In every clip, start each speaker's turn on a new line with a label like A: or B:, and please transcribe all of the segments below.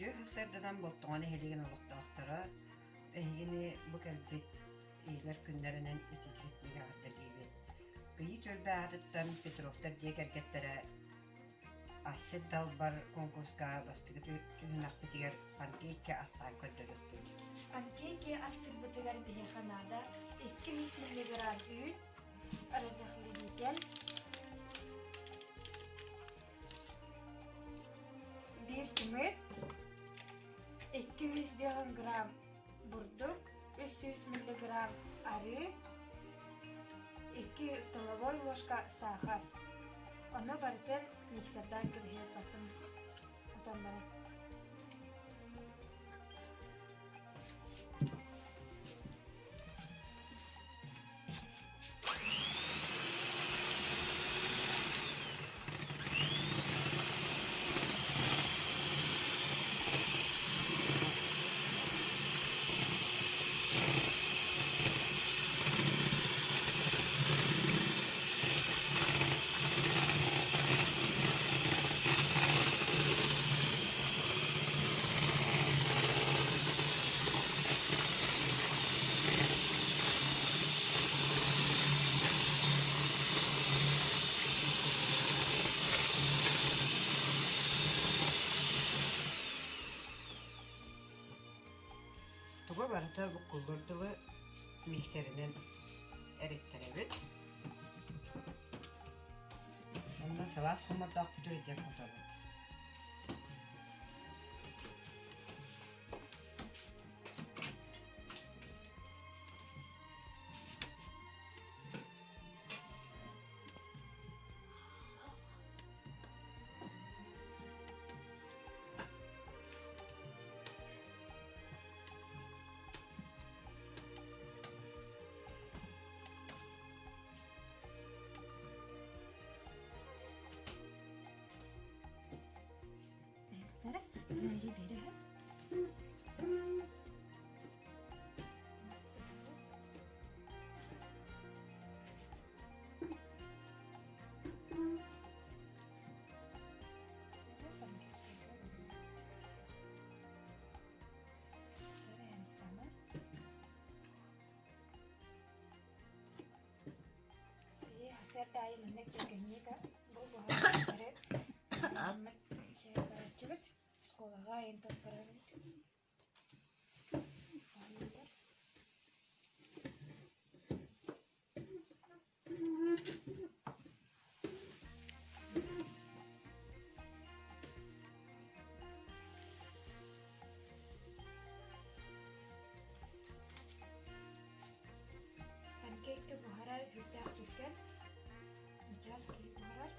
A: Үтүө сарсыарданан Болтоҥо нэһилиэгин олохтоохторо эһигини бу кэлбит ийэлэр күннэринэн итиитик эҕэрдэлиибит. Кыйыы түөлбэ аатыттан Петровтар дьиэ кэргэттэрэ Асчыт далбар конкурска бастакы түһүмэхпитигэр панкейка астаан көрдөрүөхпүт.
B: Панкейки астыырбытыгар биһиэхэ наада 200 миллиграмм үүт, разрыхлитель, Биир сымыыт, 250 грамм бурдук, 300 миллиграмм арыы, 2 столовой ложка саахар. Ону барытын миксердаан кэбиһиэх баттым утан баран.
A: Туга барыта буккуллар дылы миксеринэн эриттэрэбит. Онно сылаас хомурдаахпыт үрдүгэр кутабыт.
B: Сарсыарда аайы маннык түргэнник бу буһарбыттары бараччыбыт оскуолаҕа айан барабыт. Панкейка буһара сүрдээх түргэн, начаас киһи буһарар.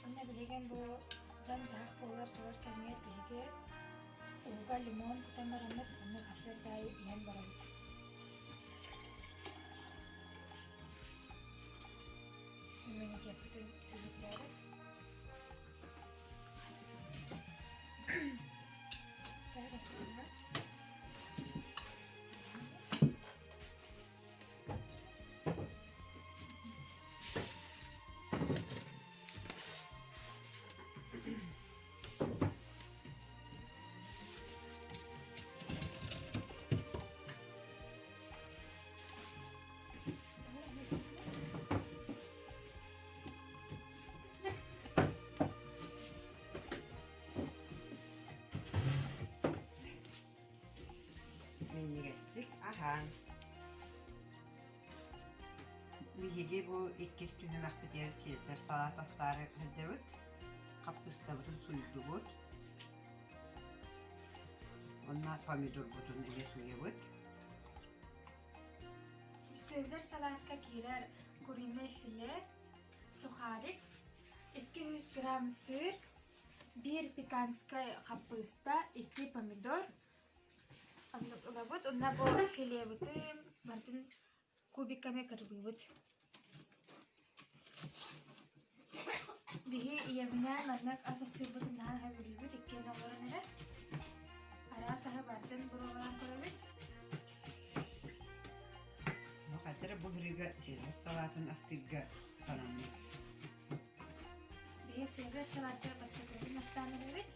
B: Онно билигин бу дьаҥ-дьаһах буолар турар кэмҥэ биһиги ууга лимон кутан бараммыт онно сарсыарда аайы иһэн барабыт. Иммунитеппытын күүһүрдээри.
A: Биһиги бу иккис түһүмэхпитигэр Цезарь салаат астаары сылдьабыт. Хаппыстабытын сууйдубут. Уонна помидорбутун эмиэ сууйабыт.
B: Цезарь салаатка киирэр куриный филе, сухарик, 200 грамм сыр, биир пеканскай хаппыыста, икки помидор ылабыт. Онно бу филебытын барытын кубиками кырбыыбыт. Биһи ийэбинээн маннык ас астыырбытын наһаа сөбүлүүбүт, иккиэн олорон эрэ. Араас аһы барытын боруобалаан көрөбүт.
A: Хатыры быһырыыга Цезарь салаатын астыырга сананным.
B: Биһи Цезарь салааты бастакытын астаан эрэбит.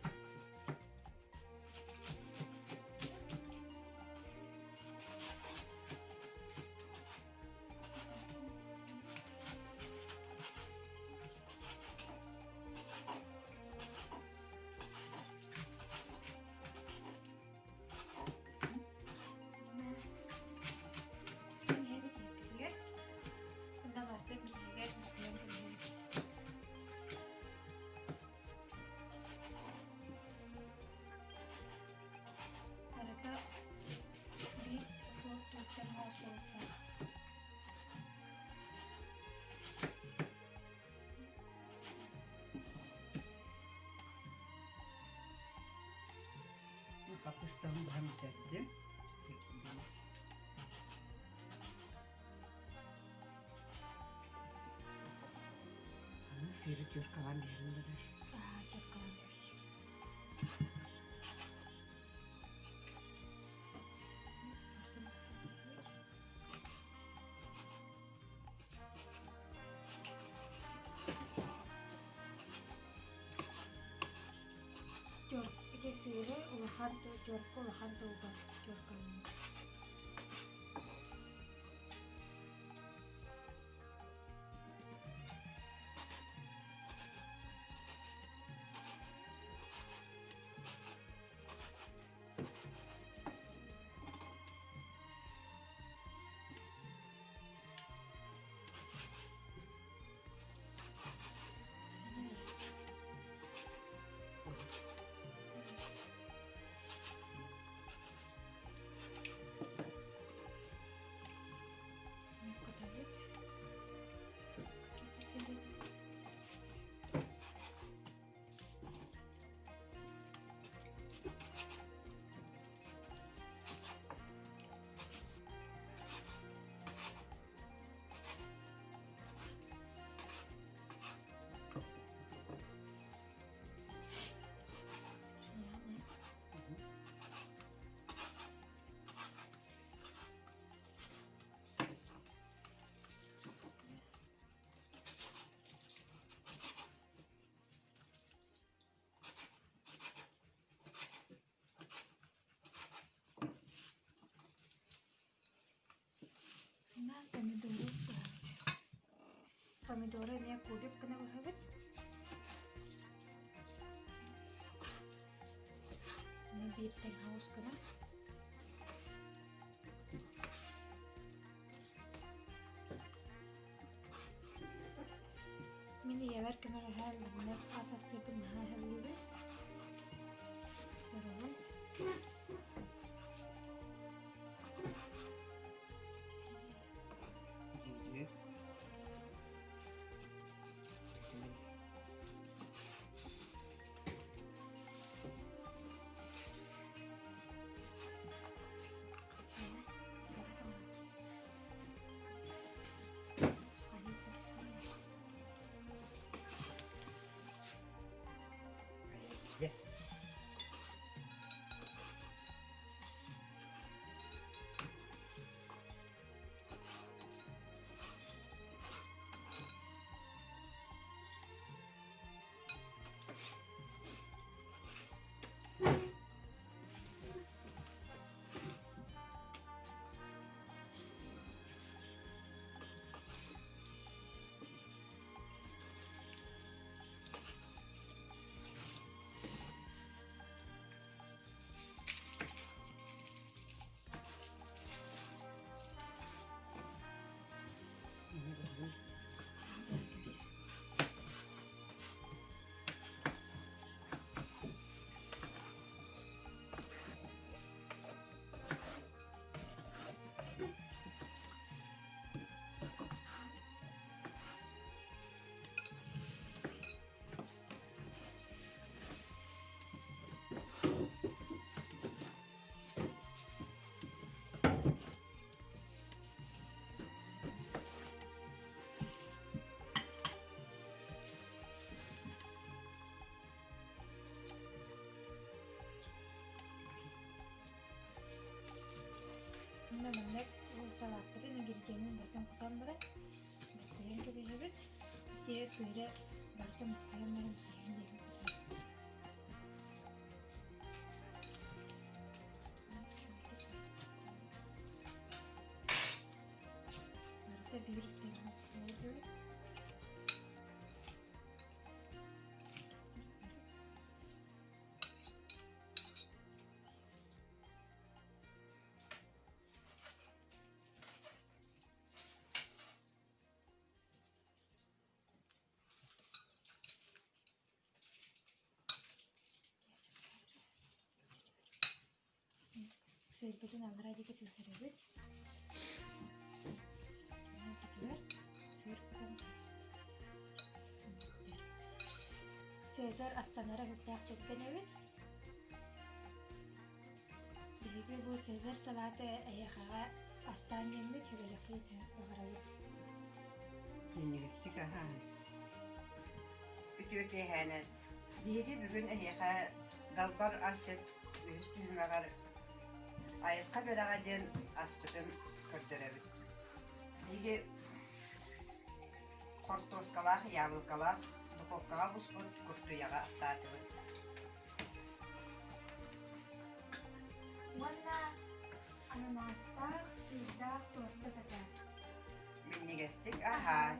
B: Ийэбит иһиппитигэр онно барытын биһигэр буккуйан кэбиһэбит. Барыта биир флот туруктан оҥоһуллубуттаах.
A: Хаппыстабын быһан бүтэрдим. Аны сыыры тюркалаан биэрэн да даже.
B: Аа, тюркалаан кэбис. Ити сыыры улахан тюрка улахан тылга тюркаламмыт. На помидору быһабыт. Помидору эмиэ кубик гына быһабыт. Биир тэҥ хаус гына. Мин ийэбэр көмөлөһөн маннык ас астыырбын наһаа сөбүлүүбүн. Доруобай.
A: Дьүдьү.
B: Салааппытын ингредиенин барытын кутан баран, буккуйан кэбиһэбит. Ити сыыры барытын буккуйан баран иһэн диэки кутабыт. Барыта биир тэҥ түбүт. Сыырбытын аллараа диэки түһэрэбит. Түһэр. Сыыр кутан Цезарь астанара сүрдээх түргэн эбит. Биһиги бу Цезарь салааты эһиэхэҕэ астаан диэммит сүбэлэххит баҕарабыт.
A: Синньигэстик аһаан. Үтүө киэһээнэн. Биһиги бүгүн эһиэхэ Далбар асчыт үһүс түһүмэҕэр Айылҕа бэлэҕэ диэн аспытын көрдөрөбүт. Биһиги хортуоскалаах, яблокалаах духуопкаҕа буспут куртуйаҕы астаатыбыт.
B: Уонна ананаастаах, сыырдаах торта сатаан.
A: Минньигэстик аһаан.